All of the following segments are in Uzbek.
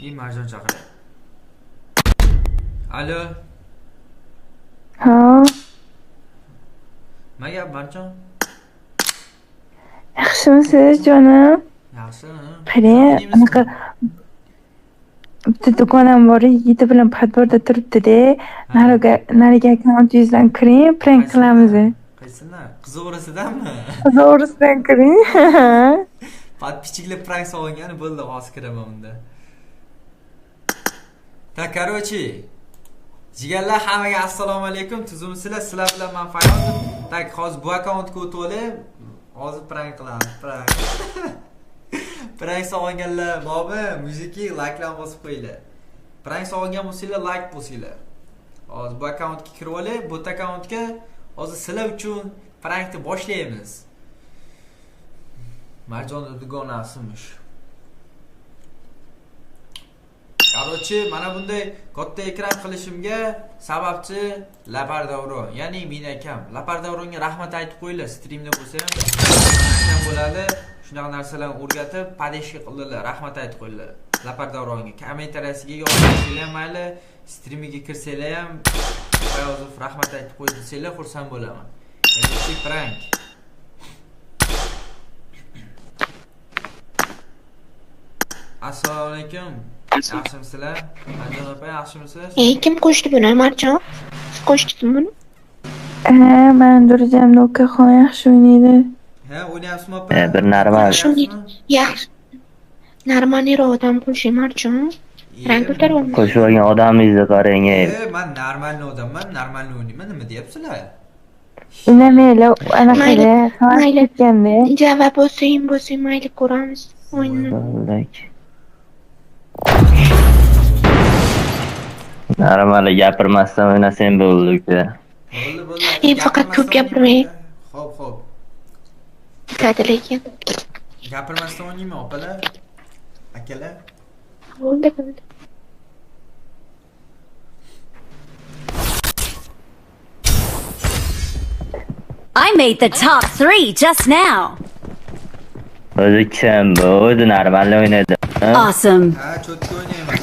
И Marjon chaqiryapti. Alo, Ha, nima gap Marjon? Yaxshimisiz jonim? Yaxshi, ha? Qarang, O'ynaymizmi? Anaqa bitta do'konam bor, yigiti bilan подборda turibdi-da. Nariga narigi akkauntingizdan kiring, prank qilamiz. Qaysidan? Qiziqorasidanmi? To'g'risidan kiring. Подписчикlar prank solgani bo'ldi, hozir kiraman unda. Так, короче, jigarlar, hammaga assalomu alaykum. Tuzumsizlar, sizlar bilan men Fayozov. Так, hozir bu akkauntga o'tib olib, hozir prank qilamiz, prank. Prank solganlar bormi? Muziki likelarni bosib qo'yinglar. Prank solgan bo'lsanglar, like bosinglar. Hozir bu akkauntga kirib olib, bu akkauntga hozir sizlar uchun prankni boshlaymiz. Marjonni dugonasimish. Короче, mana bunday katta ekran qilishimga sababchi Lapar Davron, ya'ni men akam. Lapar Davronga rahmat aytib qo'yinglar, streamda bo'lsa ham akam bo'ladi. Shunaqa narsalarni o'rgatib, поддержка qildilar, rahmat aytib qo'yinglar. Lapar Davronga kommentariyasiga yozsanglar ham mayli, streamiga kirsanglar ham Fayozov rahmat aytib qo'y desanglar xursand bo'laman. Короче, prank. Assalomu alaykum. Yaxshimisizlar? Marjon opa, yaxshimisiz? Kim qo'shdi buni, Marjon? Siz qo'shdingizmi buni? Ha, mani darajam okaxon yaxshi o'ynaydi. Ha, o'ynayapsizmi opa? Bir normal. Yaxshi. Yaxshi. Normalniroq odam qo'shing, Marjon. Rang ko'taryapman. Qo'shib olgan odamingizni qarang, ey. Man normalniy odamman, normalniy o'ynayman, nima deyapsizlar? Indamaylar, anaqada, havas Mayli. ketganda. Java bosing, bosing, mayli ko'ramiz o'yinni. Normal gapirmasdan o'ynasang bo'ldi uka. Bo'ldi, bo'ldi. Faqat ko'p gapirmang. Xo'p, xo'p. Ketadi lekin. Gapirmasdan o'ynayman, opalar. Akalar. Bo'ldi, bo'ldi. I made the top 3 just now. O'zi kim bu? O'zi normal o'ynaydi. Awesome. Ha, cho'tka o'ynayman.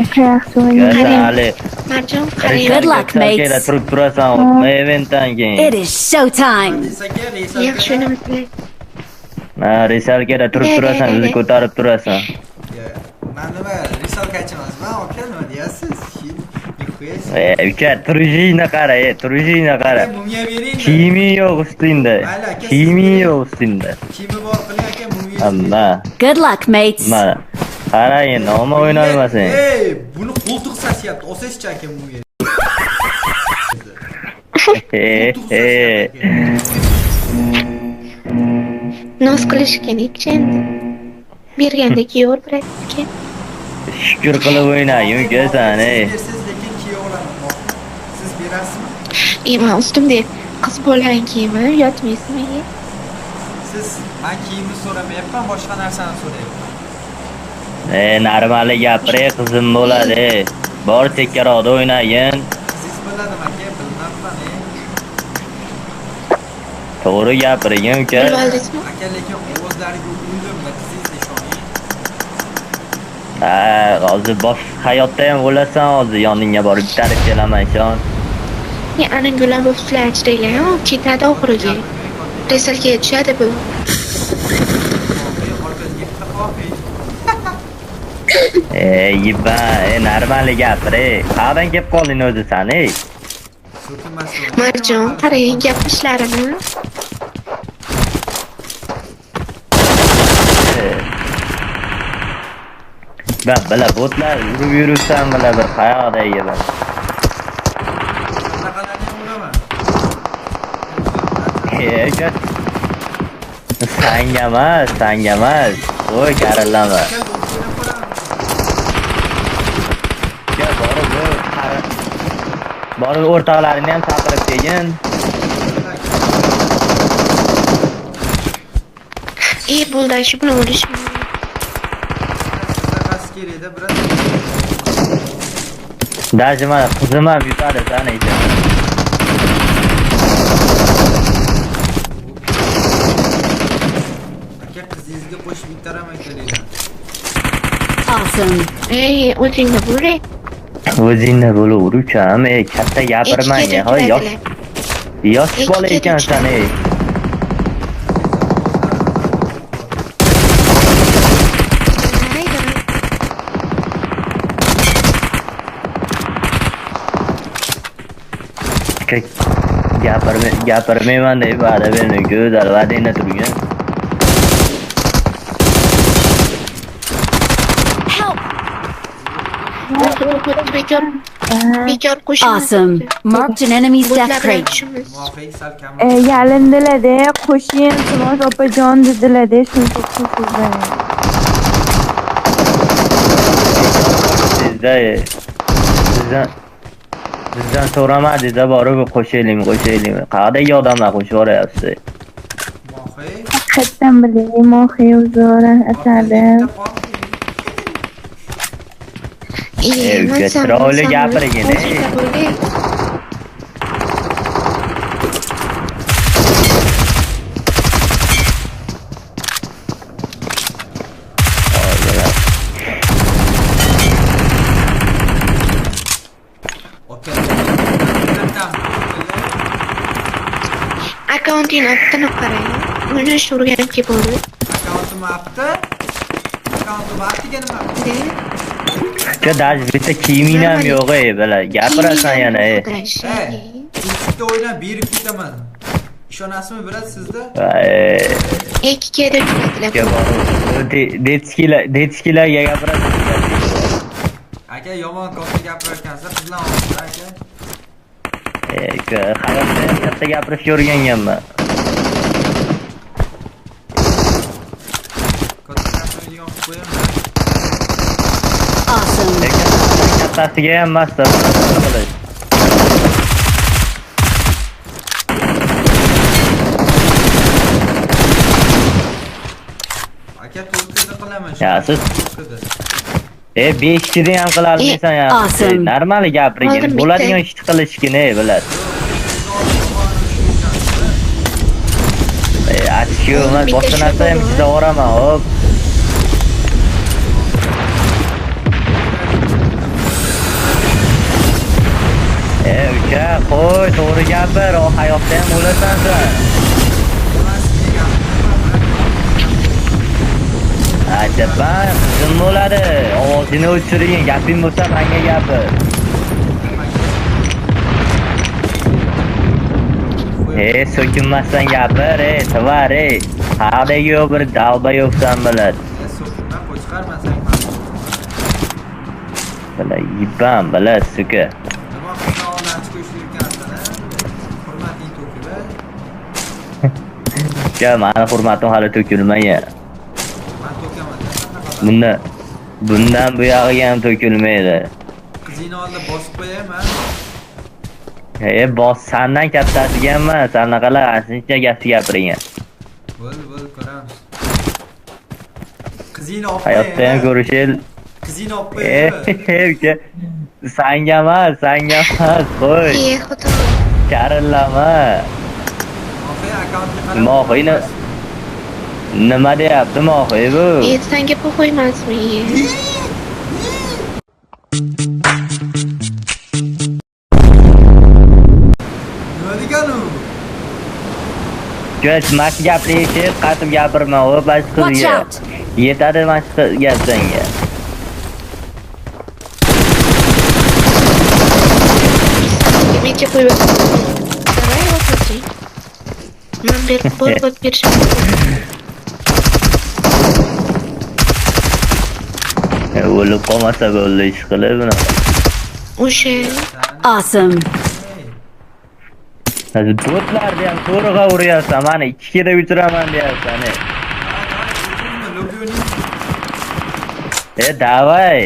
Aka yaxshi o'ynaydi. Ko'rsan hali. Marjon, qarang. Good luck, mates. Turib turasan, o'tma eventdan keyin. It is showtime. Aka, Yaxshi resalka. o'ynamasiz. Ha, resalkada turib turasan, o'zi ko'tarib turasan. Man nima, resalkachi emasman, aka, nima deyapsiz? Uka, turishingni qara, turishingni qara. Mumya bering. Kiyiming yo'q ustingda. Kiyiming yo'q ustingda. Kiyimi bor qiling aka, mumya. Amma. Good luck, mates. Mana. Qarang endi, omma o'ynolmasang. Ey, buni qo'ltiq sashyapti. Olsangizchi aka mumya. Noz qilish kerak endi. Berganda kiyaver, bratga. Shukr qilib o'ynagin uka san, ey. Siz lekin kiya olaman. Siz berasizmi? Man ustimda qiz bolaning kiyimi, yotmaysizmi? Siz men kiyimni so'ramayapman, boshqa narsani so'rayapman. Normal gapiray, qizim bo'ladi. Bor chekkaroqda o'ynagin. Siz bo'ladimi aka, bilmabman, To'g'ri gapirgin uka. Aka, lekin ovozlariga o'ldim, qizingizni ishoning. Ha, hozir bosh hayotda ham o'lasan, hozir yoningga borib tarib kelaman, ishon. Ana gulam bo'psizlar degan, ketadi oxiriga. Resalga tushadi bu. Yiba, normal gapir, qayerdan kelib qolding o'zi san, ey? Marjon, qarang gapirishlarini. Ba, bila botlar urib yuribsan, bila bir qayoqda yiba. Aka. Sanga emas, sanga emas. Qo'y, karillama. Aka, borib bu borib o'rtoqlaringni ham chaqirib kelgin. Bo'ldi, shu bilan o'lish. Kerakda, biroz. Даже mana qizim ham yutadi sani ichida. Aka, qizingizga qo'shib yutaraman kelaylar. Awesome. Ey, o'zingda bo'l. O'zingda bo'laver ukam, ey, katta gapirmang, hoy, yosh bola ekansan, ey. Gapirmayman deb va'da bermay, go'zal va'dangda turgin. Help! Bekor qo'shimiz. Awesome. Marked an enemy's death crate. Yalindilar-da, qo'shing, Iltimos opajon dedilar-da, shuni qo'shinglar. Sizdan so'ramadingiz-da, borib qo'shaylikmi, qo'shaylikmi? Qayerdagi odamlar qo'shib yuboryapsiz? Qayerdan bilay, Mohi uzr, asalim. Uka, chiroyli gapirgin, ey. Akkauntingni aptini qarang. O'ynashni o'rganib kelib bo'ldi. Akkauntim apti? Akkauntim aptiga nima? Uka, даже bitta kiyiming ham yo'q, ey, bila. Gapirasan yana, ey. Ikkita o'ynab berib ketaman. Ishonasizmi, birat sizda? Ikkiga deb ketadilar. Detskilarga gapirasan. Aka, yomon katta gapirar ekansiz, qizlar oldida, aka. Uka, hayotda ham katta gapirishga o'rganganman. Katta gapiradigan qilib qo'yaman. Awesome. Kattasiga ham emas-da, qilish. Aka, to'rtta qilaman. Ya, siz 5 kishini ham qila olmaysan ya. Normal gapirgin. Bo'ladigan ishni qilishgin, ey, biladi. Ey, yo'q, men boshqa narsa ham ichida boraman, hop. Ey, uka, qo'y, to'g'ri gapir, o hayotda ham o'lasan sen. Ajaban, qizim bo'ladi. Ovozini o'chirgin, gaping bo'lsa menga gapir. Ey, so'kinmasdan gapir, ey, tovar, ey. Haqdagi yo'q bir dalba yo'qsan biladi. So'kinma, qo'chqarman sen. Bila, yibam, bila, suka. Nima qilsa oldin chiqib yurgansan, ha? Hurmating to'kilib. Uka, meni hurmatim hali to'kilmagan. Bundan bu yog'iga ham to'kilmaydi. Qizingni oldida bosib qo'yayman. E, bos, sandan kattasiga emas, sanaqalar ancha gapni gapirgan. Bo'ldi, bo'ldi, ko'ramiz. Qizingni olib qo'y. Hayotda ham ko'rishil. Qizingni olib qo'y. Uka, sanga emas, sanga emas, qo'y. Ey, xudo. Karillama. Mohiy akkauntga qarab. Mohiyni nima deyapti Mohiy bu? Ey, sanga po'y emasmi? Nima degan u? Ko'z, mana shu gapni eshitib, qaytib gapirma, o bosh qizga. Yetadi mana shu gap senga. Menga qo'yib. Давай o'tirsin. Men berib qo'yib berishim. O'lib qolmasa bo'ldi, ish qilib buni. O'sha. Awesome. Hozir botlarni ham to'g'riga uryapsan, mana 2 kere uchiraman deyapsan. E, davay.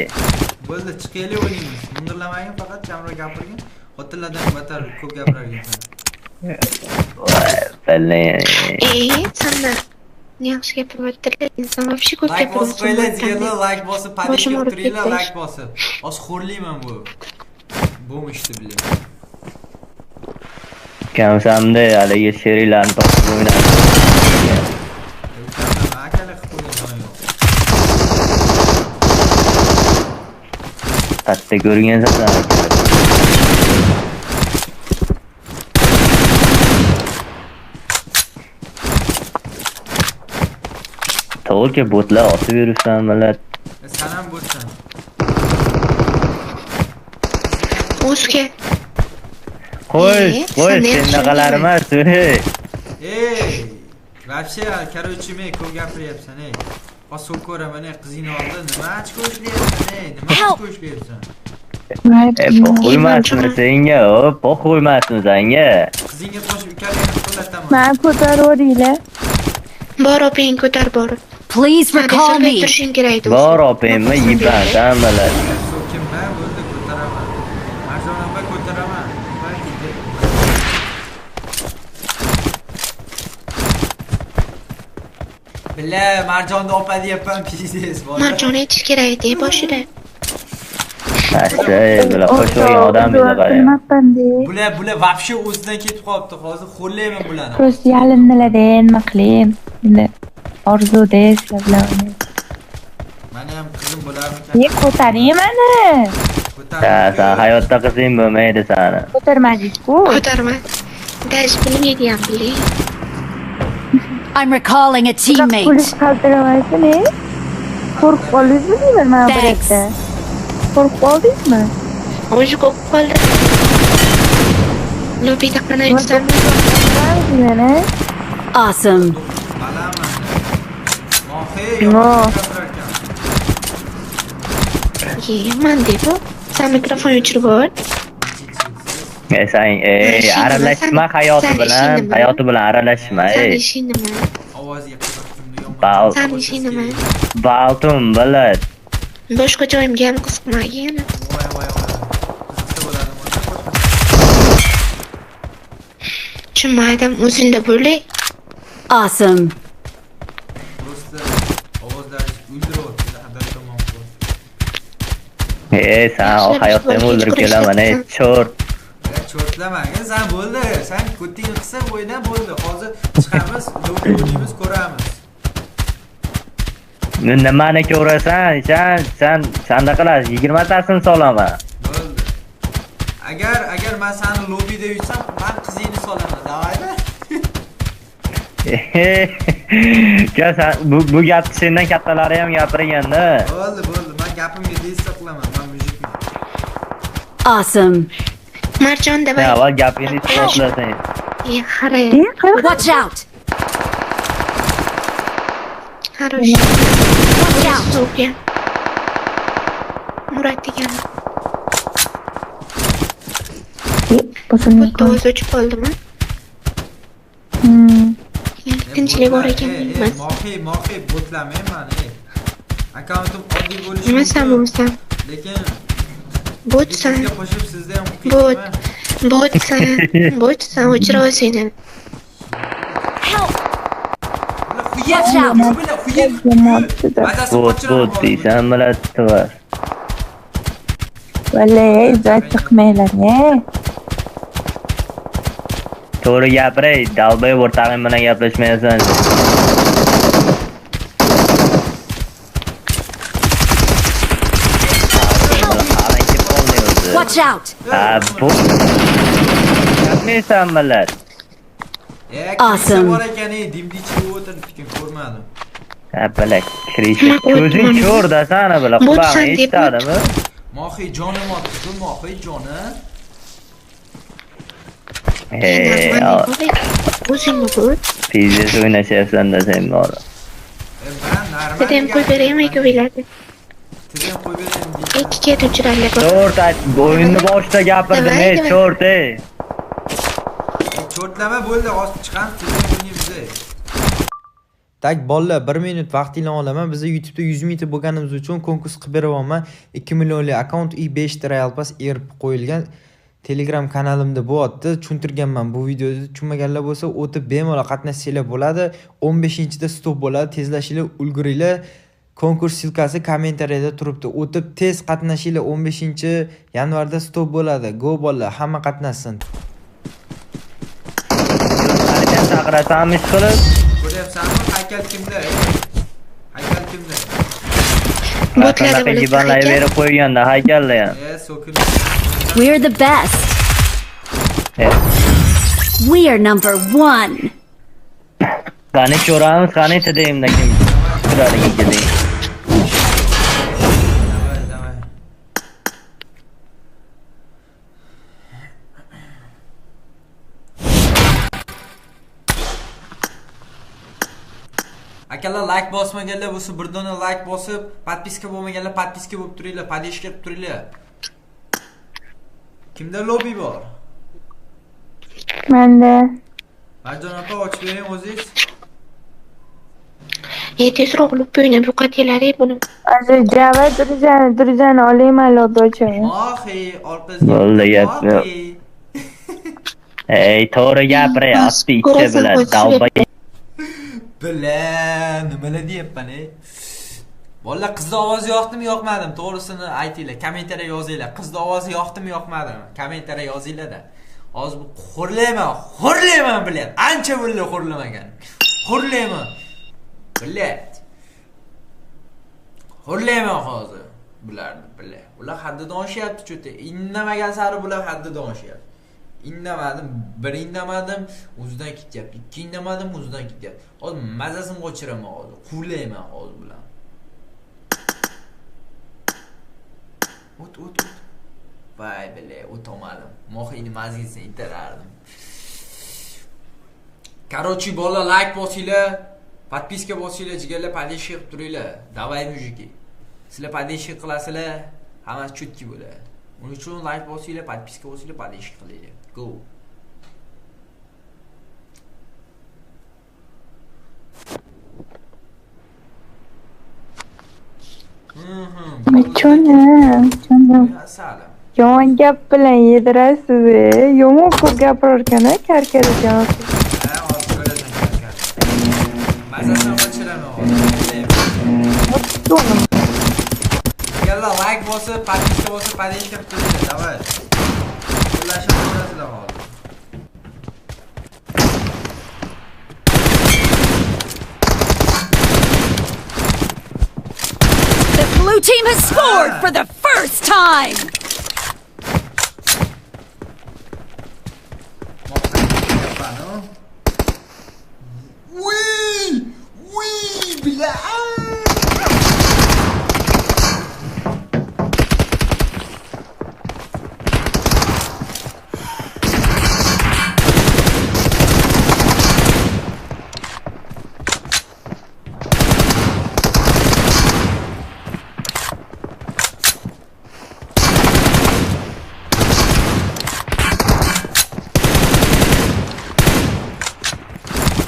Bo'ldi, chiqaylik o'ynaymiz. Mundirlamagin, faqat kamroq gapirgin. Xotinlardan battar ko'p gapirar ekansan. Voy, Ey, sandan yaxshi gapirmayaptilar. Inson вообще ko'p Like bosib qo'yinglar, jigarlar, like bosib, podpiska Boshim og'rib turinglar, ketdi. like bosib. Hozir xo'rlayman bu. Bo'lmishdi bilan. Kamsamda haligi sheriklarni topib o'ynab. Akalik qilib qo'ygan joyi yo'q. Katta ko'rgansan sen. To'g'ri botlar otib yuribsan, millat. Sen ham botsan. O'zga. Qo'y, qo'y, senaqalar emas, ey. Ey, вообще, короче, men ko'p gapiryapsan, ey. Hozir ko'raman, ey, qizingni oldida nima ochko ishlayapsan, ey, nima ochko ishlayapsan? Po'xuy emasmi senga, o, po'xuy emasmi senga? Qizingga qo'shib ikkalangni qo'llataman. Men ko'tarvoringlar. Bor opang ko'tar borib. Please recall me. Bor opangmi yiban, millat. So'kinma, bo'ldi, ko'taraman. Marjon opa ko'taraman. Billa, Marjonni opa deyapman, pizdes bola. Marjon aytish kerak edi boshida. Ashta, bular qo'shilgan odam bilan qarang. Bular вообще o'zidan ketib qolibdi. Hozir xo'rlayman bularni. Просто yalindilar-da, nima qilay? Endi orzuda sizlar bilan. Meni ham qizim bo'larmikan? Ne ko'taring mani? Ha, sen hayotda qizing bo'lmaydi seni. Ko'tarmadingiz-ku. Ko'tarma. Dash bilmaydi ham biling. I'm recalling a teammate. Polis qaltiramaysin, ey. Qo'rqib qoldingizmi deyman mana bu yerda? Qo'rqib qoldingizmi? O'zi qo'rqib qoldi. Lobida qanday yursam? Awesome. Man deb, sen mikrofon o'chirib ol. Sen aralashma hayoti bilan, hayoti bilan aralashma. Sen ishing nima? Ovoziga qiziqdim, yomon. Sen ishing nima? Baltum, bilad. Boshqa joyimga ham qiziqmagin. Voy voy voy. Qiziqsa bo'ladimi? Tushunmadim, o'zingda bo'lay. Awesome. Просто ovozlar o'ldiryapti, hadar tomon qo'y. Ey, sen hayotda ham o'ldirib kelaman, ey, cho'rt. Cho'rtlamagin, sen bo'ldi. Sen ko'tingni qisib o'yna bo'ldi. Hozir chiqamiz, o'ynaymiz, ko'ramiz. Nimani ko'rasan? Sen senda qilasiz, 20 tasini solaman. Bo'ldi. Agar men seni lobida yutsam, men qizingni solaman, davaymi? Ka sen bu gapni sendan kattalari ham gapirganda. Bo'ldi, bo'ldi. Men gapimga desa qilaman, men mujikman. Awesome. Marjon davay. Avval gapingni isbotlasang. Ey, xare. Watch out. Хорош. Watch out. Murat degan. Bitta o'zi o'chib qoldimi? Tinchlik bor ekan bilmas. Mohi botlamay mani. Akkauntim oddiy bo'lishi mumkin. Nima bo'lsa? Lekin botsan. Qo'shib sizda ham bot. Botsan, botsan o'chira seni. Help. Watch out. Bot bot deysan, millat var. Vallahi izzat chiqmanglar, ey. To'g'ri gapiray, dalbay o'rtog'ing bilan gaplashmaysan. Watch out. Ha, bu gapmaysan millat. Awesome. Bor ekan, ey, dimdichib o'tiribdi ekan, ko'rmadim. Ha, bilak, kirishi. Ko'zing ko'r dasana bila, qulog'ing eshitadimi? Mohi jonim otdi, mohi joni. Ey, o'zingni ko'r. Pizdes o'ynashyapsan da sen bor. Tidem qo'yib beraymi, ko'biladi. Tidem qo'yib beraymi deydi. Ikki ket o'chiradi. To'rt ayt, o'yinni boshida gapirdim, ey, cho'rt, ey. Cho'rtlama bo'ldi, hozir chiqamiz, tidem o'ynaymiz. Tak bolalar, 1 minut vaqtinglarni olaman. Biz YouTube'da 100 mingta bo'lganimiz uchun konkurs qilib beryapman. 2 millionlik akkaunt i5 Royal Pass erib qo'yilgan. Telegram kanalimda bo'lyapti. Tushuntirganman bu videoda. Tushunmaganlar bo'lsa, o'tib bemalol qatnashsanglar bo'ladi. 15-da stop bo'ladi. Tezlashinglar, ulguringlar. Konkurs silkasi kommentariyada turibdi. O'tib tez qatnashinglar. 15-yanvarda stop bo'ladi. Go bolalar, hamma qatnashsin. Chaqirasanmi ish qilib? Ko'ryapsanmi? Haykal kimda? Haykal kimda? Botlarda Shunaqa bo'ladi jibanlar haykal. berib qo'yganda haykallar ham. E, so'kin. We're the best. We are number 1. Qani ko'ramiz, qani TDMda kim turadigan deng. Давай, давай. Akalar like bosmaganlar bo'lsa bir dona like bosib, podpiska bo'lmaganlar podpiska bo'lib turinglar, podeshka qilib turinglar. Kimda lobby bor? Manda. Marjon opa ochib bering o'zingiz. Tezroq lobby o'ynab yo'qotinglar buni. Hozir Java Durjani olayman lobby ochaman. Mohi orqangizga. Bo'ldi, gap yo'q. Mohi. Ey, to'g'ri gapiryapti, ikkita Ko'rasan, bilan. o'zi Dalba Bila, nimalar deyapman ey? Bolalar qizni ovozi yoqdimi, yoqmadimi? To'g'risini aytinglar, kommentariya yozinglar. Qizni ovozi yoqdimi, yoqmadimi? Kommentariya yozinglar-da. Hozir bu xo'rlayman, xo'rlayman bilyapti. Ancha bo'ldi xo'rlamagan. Xo'rlayman. Bilyapti. Xo'rlayman hozir bularni, bila. Ular haddidan oshyapti cho'ta. Indamagan sari bular haddidan oshyapti. Indamadim, bir indamadim, o'zidan ketyapti. Ikki indamadim, o'zidan ketyapti. Hozir mazasini qochiraman hozir. Quvlayman hozir bularni. O't, o't, o't. Vay bile, o'tolmadim. Mohiyni mazgisini itarardim. Короче, bola like bosinglar, podpiska bosinglar, jigarlar podeshka qilib turinglar. Давай мужики. Sizlar podeshka qilasizlar, hammasi chutki bo'ladi. Uning uchun like bosinglar, podpiska bosinglar, podeshka qilinglar. Go. Jonim, jonim. Asalim. Yomon gap bilan yedirasiz, e. Yomon ko'p gapirar ekan, karkarajon. Ha, hozir ko'rasan karkar. Mazasini qochiraman hozir. Jonim. Yalla like bosib, podpiska bosib, podeshka qilib turinglar, давай. Qo'llashib turasizlar hozir. The blue team has scored for the first time. Moqqa. Uy! Uy, bila!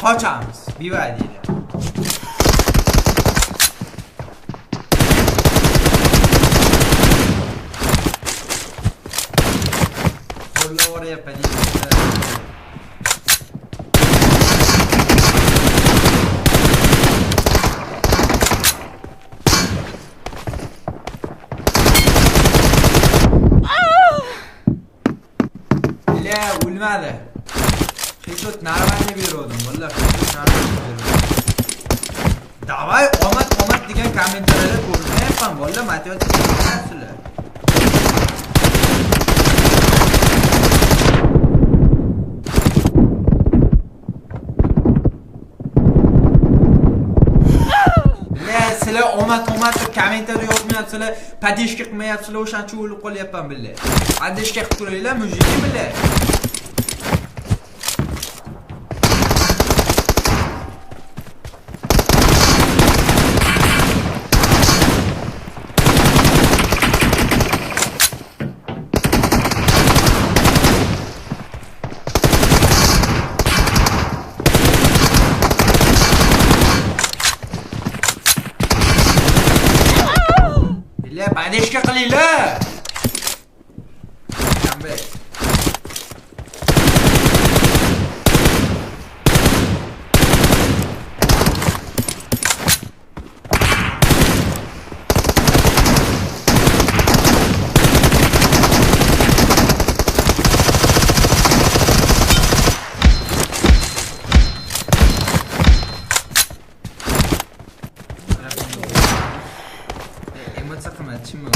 Qochamiz. Viva deydi. Qo'llab yuboryapman. Бля, o'lmadi. Headshot нормально bergandim, wallah, headshot нормально bergandim. Давай, omad, omad degan kommentariyalar ko'rmayapman, wallah, matematika sizlar. Бля, sizlar omad, omad deb kommentariya yozmayapsizlar, поддержка qilmayapsizlar, o'shancha o'lib qolyapman, бля. Поддержка qilib turinglar, мужики, бля. Бля, поддержка qilinglar. Comeback. Maza qilma, chimma.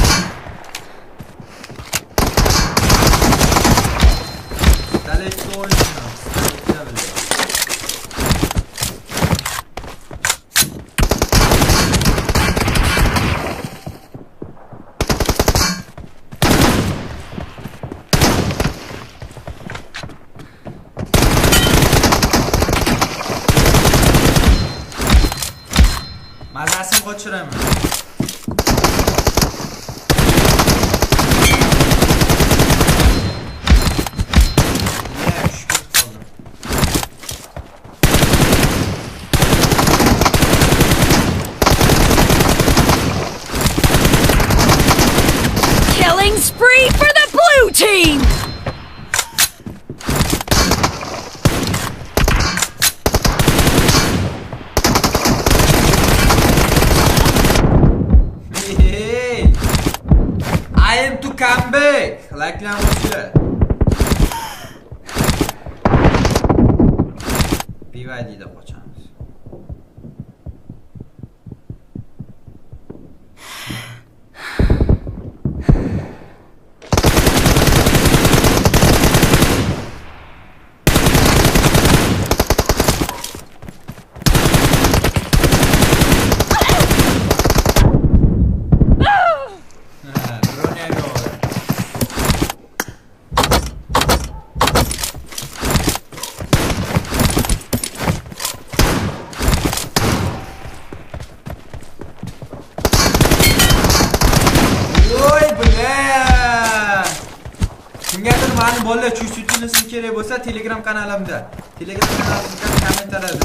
Pistoletda o'ynayman, pistoletda bilan. Mazasini qochiraman. Ya, tushib ketib qoldim. Killing spree for the blue team! Hey! I am to come back. Like'larni bosinglar. BYD'da qochamiz. Ha, Bronya yo'q. Voy, бля! Kimgadir mani bolalar чувствительность kerak bo'lsa, Telegram kanalimda. Telegram kanalimda kommentariyada.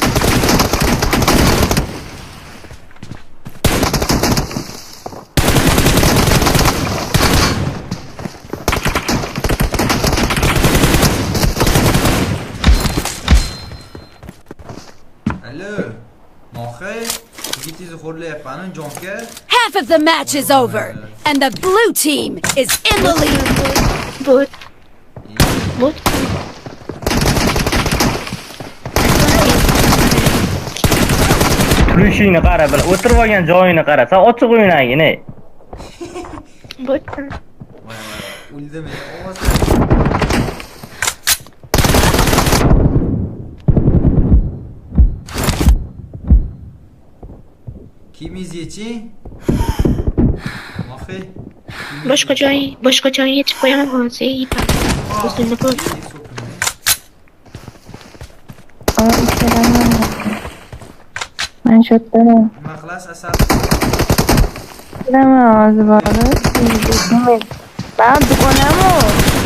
Allo. Mohi, yigitingizni xo'rlayapman, jonka. Half of the match is over, and the blue team is in the lead. Bot. Bot. Turishingni qara, bil, o'tirib olgan joyingni qara. Sen ochiq o'ynagin, ey. Bot. Voy voy, o'ldim ey, ovoz. Kiyimingizni yeching. Mohi. Boshqa joy yechib qo'yaman hozir, yipam. O'zimni ko'r. Aa, ikkalaman. Man shu yerdaman. Nima qilasiz, Asal? Bilaman hozir borib. Man dugonam u.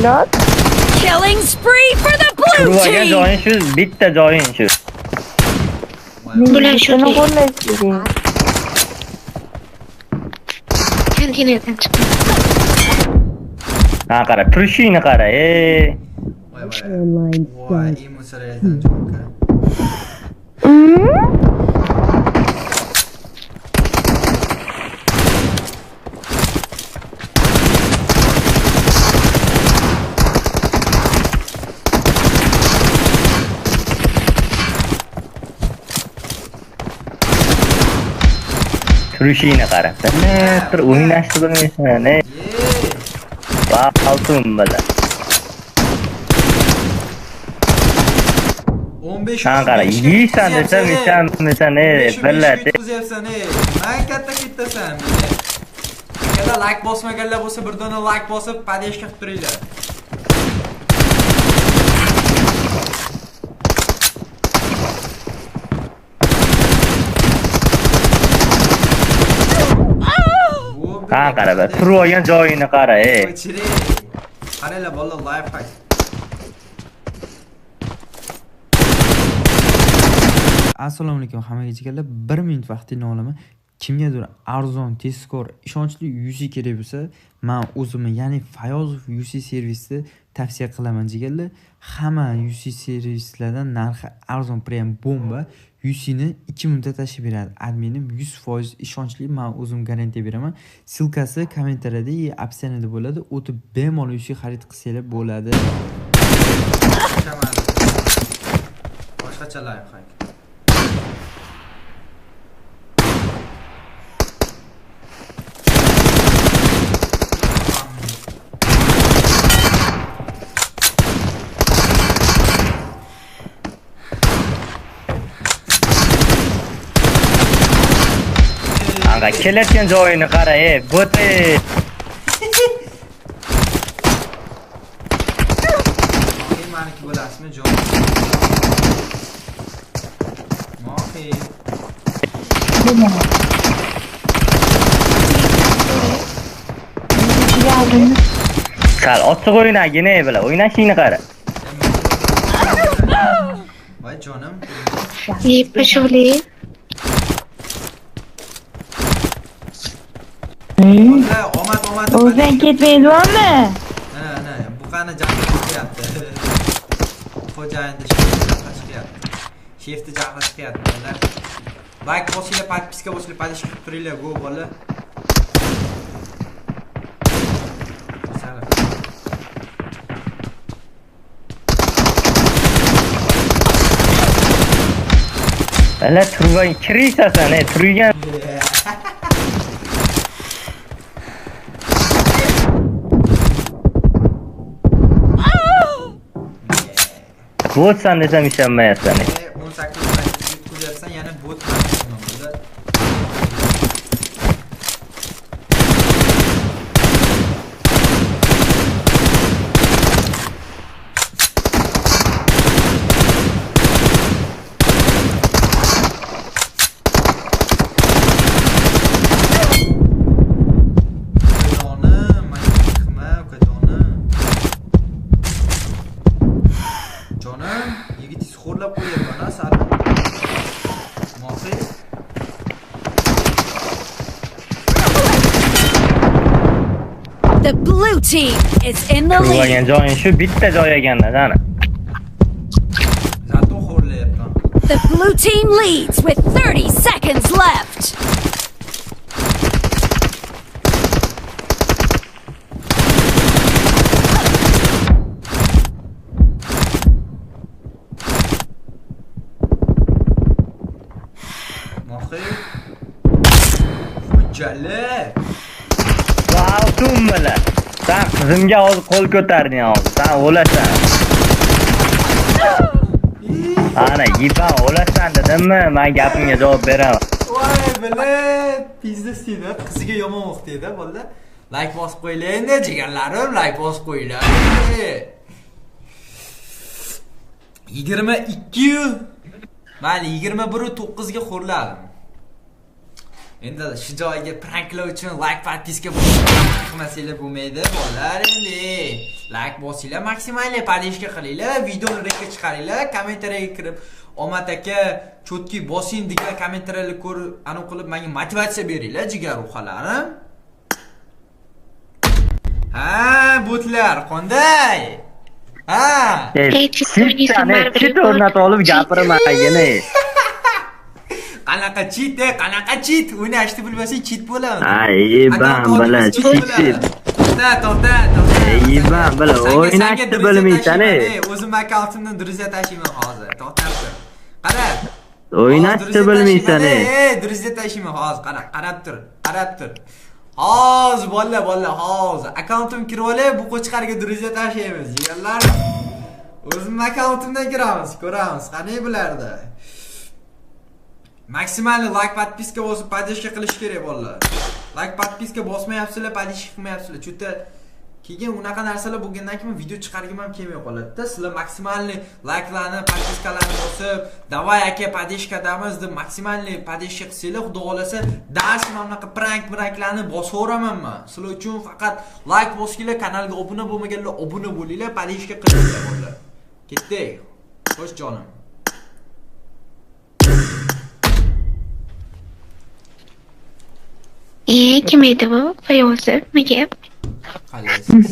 Lot. Killing spree for the blue Turib olgan team! joying shu, bitta joying shu. Bular shu Buni qo'llash kerak. Konteynerdan chiqdi. Ha, qara, turishingni qara, ey. Voy voy. Voy, emotsiyalardan jonka. Turishingni qara. Bilib tur, o'ynashni bilmaysan, ey. Ye. Oltin bilan. 15 Ha, qara, yeysan desam, ichammisan, ey, billat. Yutkazyapsan, ey. Man katta ketasan. Akalar, like bosmaganlar bo'lsa, bir dona like bosib, поддержка qilib turinglar. Ha, qara, bir turib olgan joyingni qara, ey. O'chiring. Qaranglar, bolalar, life hack. Assalomu alaykum hammaga jigarlar. 1 minut vaqtingni olaman. Kimgadir arzon, tezkor, ishonchli UC kerak bo'lsa, men o'zimni, ya'ni Fayozov UC servisni tavsiya qilaman jigarlar. Hamma UC servislardan narxi arzon, prям bomba. UCni 2 minutda tashlab beradi. Adminim 100% ishonchli, men o'zim garantiya beraman. Ссылка si kommentariyada и описание da bo'ladi. O'tib bemalol UC xarid qilsanglar bo'ladi. Boshqacha life hack. San kelayotgan joyini qara, ey, bo'te. Mohi maniki bo'lasizmi, jon? Mohi. Sal ochiq o'ynagin, ey, bila, o'ynashingni qara. Voy jonim. Ey, pasholi. Omad, omad. O'zing ketmaydiganmi? Ha, ana, buqani jahli chiqyapti. Xo'jayinni jahli chiqyapti. Shefni jahli chiqyapti, bolalar. Like bosinglar, podpiska bosinglar, podpiska qilib turinglar, go bola. Ala turgan kirisasan, ey, turgan. Botsan desam ishonmayapsan. 18 yutqizayapsan, yana bot bo'ladi. Jonim, mana ukajonim. Jonim, yigitingiz xo'rlab qo'yapman, ha, sal. Mohi. The blue team is in the lead. Turgan joying shu bitta joy ekanda, ana. Zato xo'rlayapman. The blue team leads with 30 seconds left. Mohi. Xo'jali. Vau, bila. Sen qizimga hozir qo'l ko'tarding hozir. Sen o'lasan. Ana, yiban o'lasan dedimmi? Men gapimga javob beraman. Voy bila, pizdes deydi, qiziga yomon o'qdi-da, bolalar. Like bosib qo'yinglar endi, jigarlarim, like bosib qo'yinglar. 22 mayli 21:09 ga xo'rladim. Endi shu joyga pranklar uchun like podpiska qilmasanglar bo'lmaydi, bolalar endi. Like bosinglar, maksimalniy podpiska qilinglar, videoni rekka chiqaringlar, kommentariyaga kirib Omad aka cho'tki bosing degan kommentariyalar ko'rib, anu qilib menga motivatsiya beringlar, jigar ruhalarim. Ha, botlar qanday? Ha. Chit o'rnatib olib gapirmagin. Qanaqa cheat, qanaqa cheat? O'ynashni bilmasang cheat bo'ladi. Ay, ban bila, cheat. To'xta, to'xta, to'xta. Ey, ban bila, o'ynashni bilmaysan, ey. O'zim akkauntimdan друзья tashiyman hozir. To'xtab tur. Qara. O'ynashni bilmaysan, ey. Ey, друзья tashiyman hozir, qara, qarab tur, qarab tur. Hozir bolalar, bolalar, hozir akkauntim kirib olay, bu qo'chqarga друзья tashiymiz, jigarlar. O'zim akkauntimdan kiramiz, ko'ramiz, qanday bularda. Maksimalni like, podpiska bosib, podpiska qilish kerak bolalar. Like, podpiska bosmayapsizlar, podpiska qilmayapsizlar. Chuta keyin unaqa narsalar bo'lgandan keyin video chiqargim ham kelmay qoladi-da. Sizlar maksimalni likelarni, podpiskalarni bosib, "Davay aka, podpiskadamiz" deb maksimalni podpiska qilsanglar, xudo xolasa, dars mana bunaqa prank-pranklarni bosaveraman men. Sizlar uchun faqat like bosinglar, kanalga obuna bo'lmaganlar obuna bo'linglar, podpiska qilinglar bolalar. Ketdik. Xo'sh jonim. Kim edi bu? Fayozov, nega? Qalaysiz?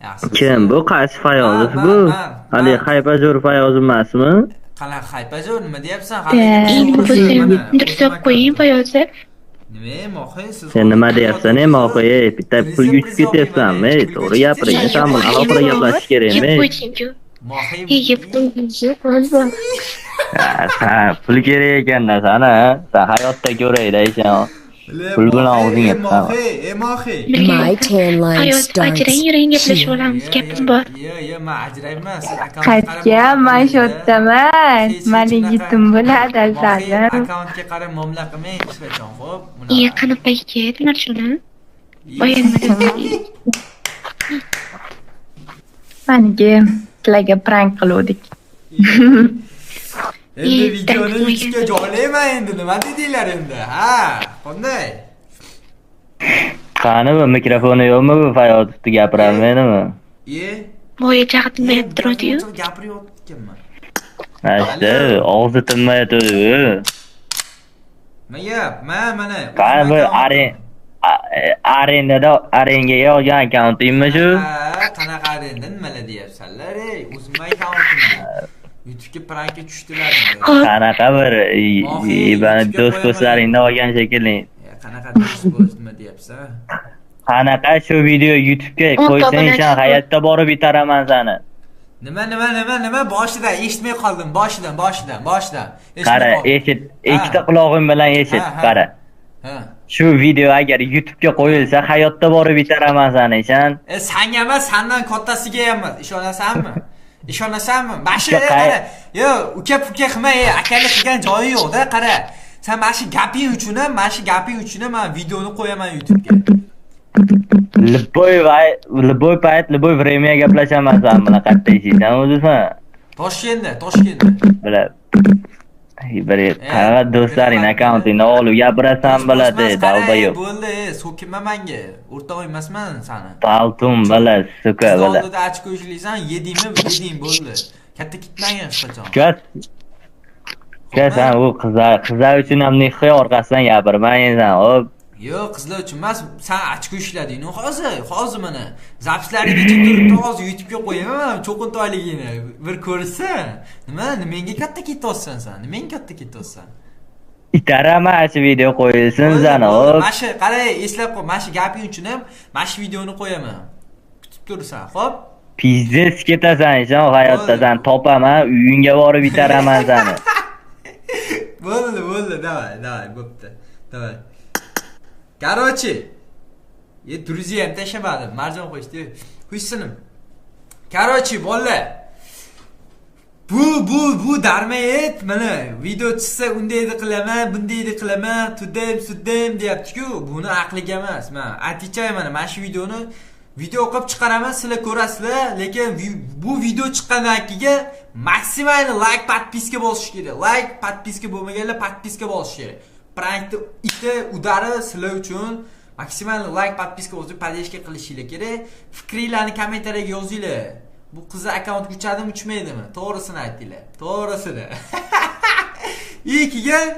Yaxshimisiz? Kim bu? Qaysi Fayozov bu? Hali haypajur Fayozov emasmi? Qanaqa haypajur? Nima deyapsan? Hali durustib qo'ying Fayozov. Nima, Mohi, siz Sen nima deyapsan, ey Mohi, ey, bitta pulga uchib ketyapsanmi? Ey, to'g'ri gapiring, sen bilan alohida gaplashish kerakmi? Mohi, yeb qo'ydingiz, o'zim. Ha, pul kerak ekanda sana, sen hayotda ko'rayda sen. Pul bilan og'zingga tiqaman. Mohi. My tan line Hayot, starts ajrang, yuring gaplashib here. olamiz, gapim bor. Yo, men ajrayman. Siz akkauntga Qaytgan man shu yerdaman. Mani yigitim bo'ladi, asalim. Akkauntga qarab muomala qilmang hech qachon, xo'p? Iye, qanaqa yigit, Marjona? Boya nima deding? Maniki sizlarga prank qiluvdik. Endi videoni YouTube'ga joylayman endi, nima dedinglar endi? Ha, qanday? Qani bu mikrofoni yo'qmi bu Fayotovni gapirolmaydimi? Iye. Boya chaqirmayapti turadi-yu. Gapiryaptimi? Ashta, og'zi tinmay turdi. Nima gap? Mana. Qani bu arendada arengaga olgan akkauntingmi shu? Ha, qanaqa arenda nimalar deyapsanlar, ey? O'zim akkauntim. YouTube'ga prankka tushdilar endi. Qanaqa bir do'st do'stlaringdan olgan shekilli. Qanaqa do'st bo'z nima deyapsan? Qanaqa shu video YouTube'ga qo'ysang, sen hayotda borib itaraman seni. Nima boshidan eshitmay qoldim, boshidan. Qara, eshit, ikkita qulog'ing bilan eshit, qara. Ha. Shu video agar YouTube'ga qo'yilsa, hayotda borib itaraman seni, sen. Senga emas, sendan kattasiga ham emas, ishonasanmi? Ishonasanmi? Mana shu qara. Yo, uka puka qilmay, akalik qilgan joyi yo'q-da, qara. Sen mana shu gaping uchun ham, men videoni qo'yaman YouTube'ga. Любой payt, любой время gaplashaman sen bilan, qayerda ishlaysan o'zi sen? Toshkentda. Biladi. Bir qanaqa do'stlaring akkauntingni olib gapirasan biladi, dalba yo'q. Bo'ldi, so'kinma menga. O'rtoq emasman seni. Paltum bila, suka bila. Oldida ochko ishlaysan, yedingmi, yeding bo'ldi. Katta kitmagin hech qachon. Uka, sen u qizlar uchun ham nixi orqasidan gapirmang sen, hop. Yo'q, qizlar uchun emas, sen ochko ishlading hozir mana. Zapislarigacha turibdi, hozir YouTube'ga qo'yaman, cho'qintoyligini bir ko'rsa. Nima, menga katta ketyapsan sen? Nimenga katta ketyapsan? Itaraman shu video qo'yilsin seni, hop. Mana shu, qara, eslab qo'y, mana shu gaping uchun ham mana shu videoni qo'yaman. Kutib tursan, xo'p? Pizdes ketasan, sen hayotda sen topaman, uyingga borib itaraman seni. Bo'ldi, davay, bo'pti. Davay. Короче, друзья ham tashlamadim. Marjon qo'yishdi. Xushsinim. Короче, bolalar. Bu darmayet mana video chiqsa undaydi qilaman, bundaydi qilaman, tudem, sudem deyapti-ku. Buni aqliga emas. Men отвечаю mana shu videoni video qilib chiqaraman, sizlar ko'rasizlar, lekin bu video chiqqandan keyin maksimal like, podpiska bosish kerak. Like, podpiska bo'lmaganlar podpiska bosish kerak. Prankni ikkita udari sizlar uchun maksimal like, podpiska bosib, podeshka qilishinglar kerak. Fikringlarni kommentariyaga yozinglar. Bu qizni akkauntga uchadimi, uchmaydimi? To'g'risini aytinglar. To'g'risini. Keyin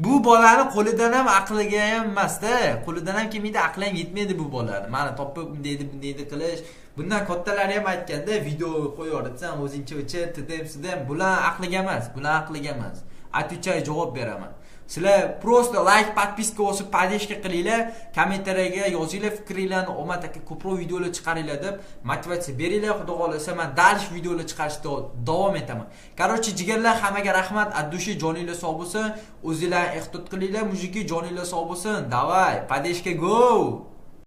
bu bolani qo'lidan ham aqliga ham emas-da. Qo'lidan ham kelmaydi, aqli ham yetmaydi bu bolani. Mana topib bundaydi, bundaydi qilish. Bundan kattalari ham aytganda video qo'yaversan, o'zingcha o'cha, tidem, sidem, bular aqliga emas, bular aqliga emas. Отвечай, javob beraman. Sizlar просто like, podpiska bosib, podeshka qilinglar, kommentariyaga yozinglar fikringlarni, omad aka ko'proq videolar chiqaringlar deb motivatsiya beringlar. Xudo xolasa men dalish videolar chiqarishda davom etaman. Короче, jigarlar, hammaga rahmat. От души joninglar sog' bo'lsin, o'zinglar ehtiyot qilinglar, mujiki joninglar sog' bo'lsin. Давай, podeshka go.